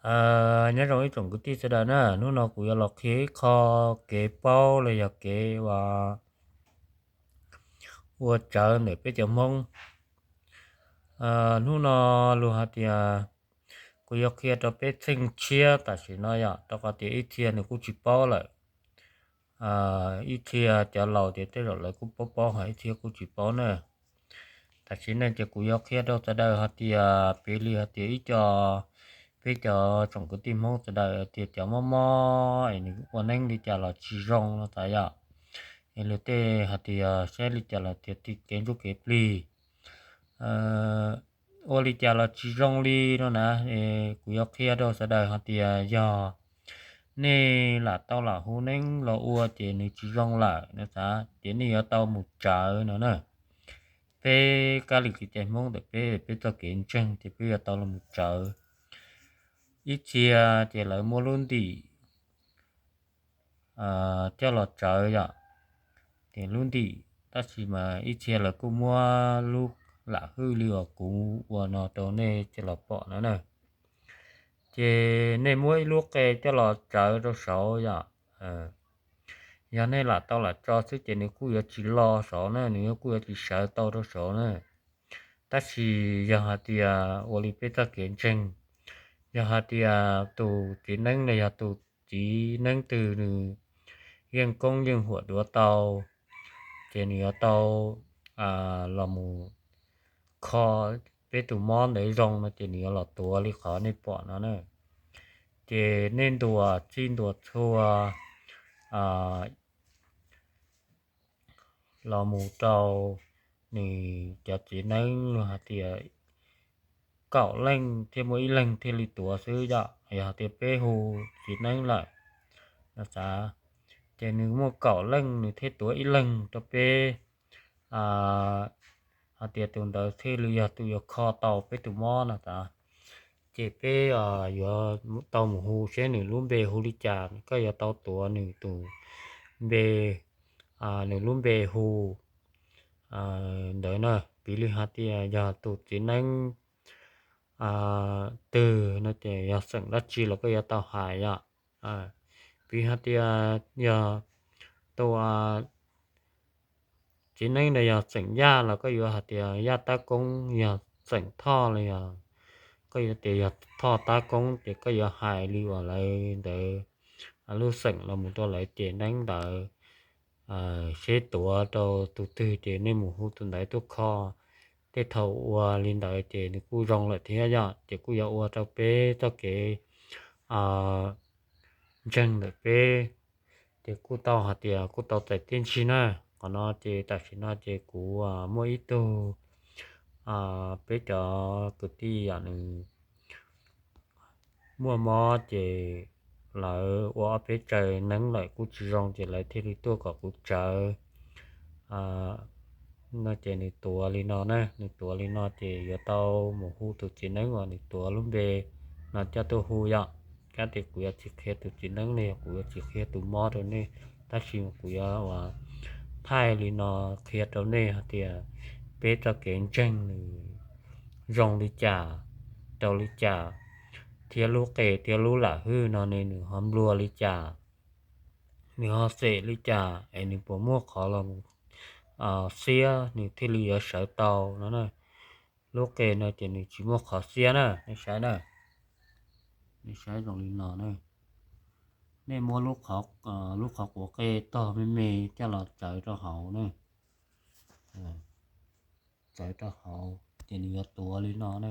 Nyob zoo ib tsoom kwv tij sawv daws na, hnub no kuv yuav los qhia ib qho kev paub los yog kev ua, ua tsawv ntawm peb cov Hmoob. Hnub no luag hais tias kuv yuav qhia rau peb txheej tshiab tam sim no yom, rau qhov tias ib txhia nws kuj tsis paub lawm. Ib txhia cov laus ces tej zaum lawv kuj paub paub, ho ib txhia kuj tsis paub na. Tam sim no ces kuv yuav qhia rau sawv daws hais tias piv li hais tias ib co, peb cov tsoom kwv tij Hmoob sawv daws tias cov mob mob es nws ua neeb li cas los tsis zoo no tas yom, es luag tej hais tias saib li cas los tias kev ntsuj kev plig, ua li cas los tsis zoo li no na. Kuv yuav qhia rau sawv daws hais tias yog nej lam tau lam hu neeb los ua ces nws tsis zoo lawm no tas ces nej yuav tau mus tsawv no na. Peb kab li kev cai Hmoob ntawm peb, peb txoj kev ntseeg ces peb yuav tau los mus tsawv. Ib txhia ces lawv muab lub ntim coj los tsawv yom, ces lub ntim, tab sis mas ib txhia lawv kuj muab lub lam hwj li uas kuv ua no rau nej coj los pom no na. Ces nej muab ib lub qe coj los tsawv rau saud yom. Yog nej lam tau lam tso xwb ces nws kuj yuav tsis lo saud na, nws kuj yuav tsis sawv tau rau saud na. Tab sis yog hais tias ua li peb txoj kev ntseeg, yog hais tias tus txiv neeb los yog tus txiv neeb twg nws yeej koob yeej huam duav tau, ces nws yuav tau los mus kho peb tus mob ntawd zoo no ces nws yuav los tuav li qhov nej pom no na. Ces nej ntuas txij ntuas txhua los mus rau nws cov txiv neeb, luag hais tias kaum leej thiaj muaj ib leeg thiaj li tuav xwb yom. Yog hais tias peb hu txiv neeb lawm no tas, ces nws muaj kaum leej nws thiaj tuav ib leeg rau peb, hais tias tus ntawd thiaj li yog tus yuav kho tau peb tus mob no tas. Ces peb yuav tau mus hu seb nws lub npe hu li cas, koj yuav tau tuav nws tus npe, nws lub npe hu ntawd na. Piv li hais tias yog tus txiv neeb twg no ces yog xeem dab tsi los koj yuav tau hais yom. Piv hais tias yog tus txiv neeb ntawd yog xeem Yaj los koj yuav hais tias Yaj Tab Koob, yog xeem Thoj los yog koj yuav tias yog Thoj Tab Koob, ces koj yuav hais li uas lawv ntawd lub xeem los mus rau lawv ces neeb ntawd seb tuav rau tus twg ces nej mus hu tus ntawd tuaj kho. Tej thaum ua li ntawd ces nws kuj zoo lawm thiab yom, ces kuj yuav ua rau peb txoj kev ntseeg ntawm peb ces kuj tau hais tias kuj tau txais txiaj ntsig na. Qhov no ces tam sim no ces kuv muaj ib tug peb cov kwv tij yom, nws muaj mob ces lawv ua ob peb tsaws neeb lawm kuj tsis zoo ces lawv thiaj li tuaj kom kuv tsawv no. Ces nws tuav li no na, nws tuav li no ces yuav tau mus hu tus txiv neeb uas nws tuav lub npe no coj tuaj hu yom. Kab tias kuv yuav tsis qhia tus txiv neeb ne, yog kuv yuav tsis qhia tus mob rau nej, tab sis kuv yuav uas thaij li no qhia rau nej hais tias peb txoj kev ntseeg nws zoo li cas, rau li cas, thiab lub qe thiab lub lam hwj no ne nws ho nplua li cas, nws ho xem li cas es nws puas muaj qhov los xiab nws thiaj li yuav sawv tau no na. Lub qe no ces nws tsis muaj qhov xiab na, nej saib na, nej saib zoo li no na. Nej muab lub qhov quav qe tog me me coj los tsawv rau hauv na, tsawv rau hauv ces nws yuav tuav li no na.